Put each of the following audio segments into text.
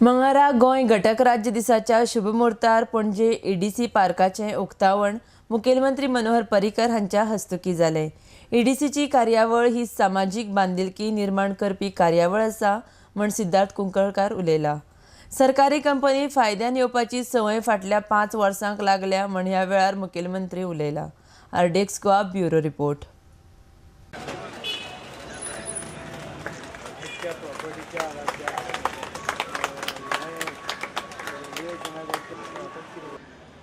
मंगळारा गोंय घटक राज्य दिसाच्या शुभमुहूर्तार पणजे ईडीसी पार्काचें उक्तावण मुखेलमंत्री मनोहर पर्रीकर हांच्या हस्तुकीं जालें. ईडीसीची कार्यावळ ही सामाजीक बांदिलकी निर्माण करपी कार्यावळ आसा म्हण सिद्धार्थ कुंकळकार उलयला. सरकारी कंपनी फायद्यान येवपाची संवय फाटल्या 5 वर्सांक लागल्या म्हण ह्या वेळार मुखेलमंत्री उलयला. RDX Goa bureau report.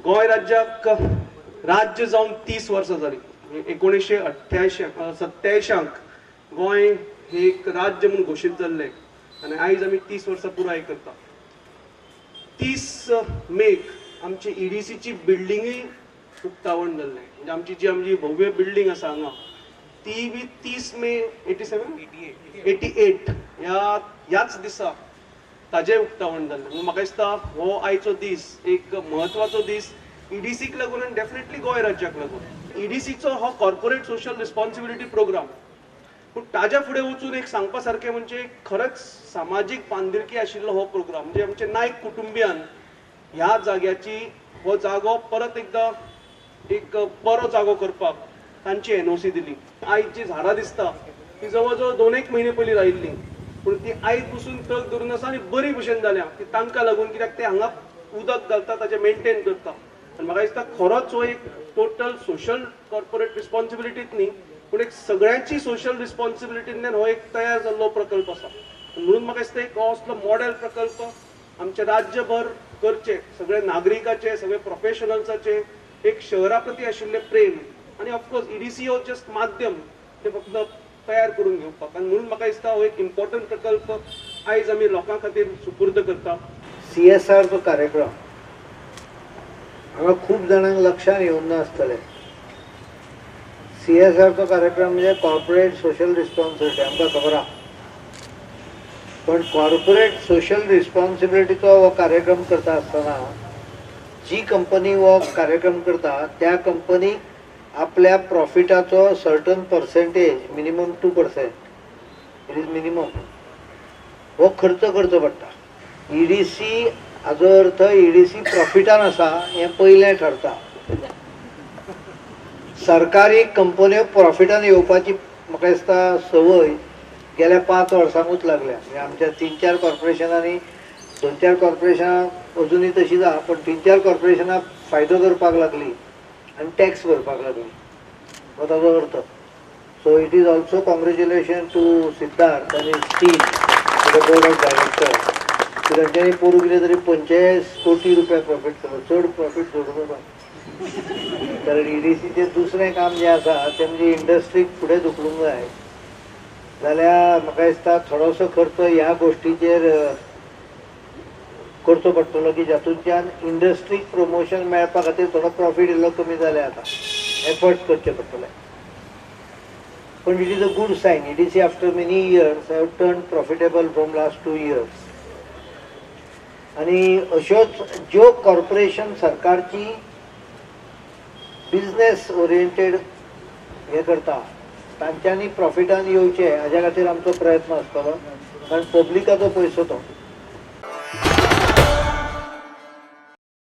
Goa राज्याक राज्य जावन 30 वर्सां जाली. 1987 गोंय हे एक राज्य म्हूण घोशीत जाल्लें आनी आयज आमी 30 वर्सां पुराय करता. 30 मेक आमची ईडीसीची बिल्डिंगूय उक्तावण जाल्लें. म्हणजे आमची जी आमची भव्य बिल्डींग आसा हांगा ती बी 30 मे 88 ह्याच दिसा ताजें उक्तावण जाल्लें. म्हणून म्हाका दिसता हो आयचो दीस एक म्हत्वाचो दीस ईडीसीक लागून आनी डेफिनेटली गोंय राज्याक लागून. ईडीसीचो हो कॉर्पोरेट सोशल रिस्पॉन्सिबिलिटी प्रोग्राम, पूण ताज्या फुडें वचून एक सांगपा सारकें म्हणजे खरेंच सामाजीक बांदिलकी आशिल्लो हो प्रोग्राम. म्हणजे आमचे नायक कुटुंबियान ह्या जाग्याची हो जागो परत एकदां एक बरो जागो करपाक तांची एनओसी दिली. आयज जी झाडां दिसता ती जवळ जवळ 2-1 म्हयने पयलीं लायिल्ली, पूण ती आयज पसून तग धरून आसा आनी बरी भशेन जाल्या ती तांकां लागून, कित्याक ते हांगा उदक घालता, ताचें मेनटेन करता. आनी म्हाका दिसता खरोच हो एक टोटल सोशल कॉर्पोरेट रिस्पॉन्सिबिलिटीत न्ही, पूण एक सगळ्यांची सोशल रिस्पॉन्सिबिलिटींतल्यान हो एक तयार जाल्लो प्रकल्प आसा. म्हणून म्हाका दिसता एक हो असलो मॉडेल प्रकल्प आमच्या राज्यभर करचे, सगळ्या नागरिकाचे, सगळे प्रोफेशनल्साचे एक शहरा प्रती आशिल्लें प्रेम आनी ऑफकोर्स ईडीसी हो जस्ट माध्यम ते फक्त तयार करून घेवपाक. आनी म्हणून म्हाका दिसता हो एक इम्पॉर्टंट प्रकल्प आयज आमी लोकां खातीर सुपूर्द करता. सीएसआरचो कार्यक्रम हांगा खूब जाणांक लक्षांत येवंक नासतलें. सीएसआरचो कार्यक्रम म्हणजे कॉर्पोरेट सोशल रिस्पॉन्सिबिलिटी, आमकां खबर आसा. पण कॉर्पोरेट सोशल रिस्पॉन्सिबिलिटीचो हो कार्यक्रम करता आसतना जी कंपनी हो कार्यक्रम करता त्या कंपनीक आपल्या प्रॉफिटाचो certain percentage, minimum 2%, it is minimum, हो खर्च करचो पडटा. ईडीसी हाजो अर्थ ईडीसी प्रॉफिटान आसा हें पयलें ठरता. सरकारी कंपन्यो प्रॉफिटान येवपाची म्हाका दिसता संवय गेल्या 5 वर्सांकूच लागल्या. म्हणजे आमच्या 3-4 कॉर्पोरेशनांनी, 2-4 कॉर्पोरेशनां अजुनूय तशीच आसा, पण 3-4 कॉर्पोरेशनां फायदो करपाक लागली आनी टॅक्स भरपाक लागली, हो ताजो अर्थ. So it is also congratulation to Siddharth आनी team, the board of director. तांच्यांनी पोरूं कितें तरी 45 कोटी रुपया प्रॉफीट केलो, चड प्रॉफीट जोडूं नाका. कारण ईडीसीचें दुसरें काम जें आसा तें म्हणजे इंडस्ट्रीक फुडें धुकलूंक जाय जाल्यार म्हाका दिसता थोडोसो खर्च ह्या गोश्टीचेर करचो पडटलो की जातूंतल्यान इंडस्ट्रीक प्रमोशन मेळपा खातीर थोडो प्रॉफीट इल्लो कमी जाल्यार जाता, एफर्ट्स करचे पडटले. पण it is a good sign. EDC after many years have turn profitable from last 2 years. आनी अश्योच ज्यो कॉर्पोरेशन सरकारची बिजनेस ओरिएंटेड हें करता तांच्यांनी प्रॉफिटान येवचें हाज्या खातीर आमचो प्रयत्न आसतलो, कारण पब्लिकाचो पयसो तो.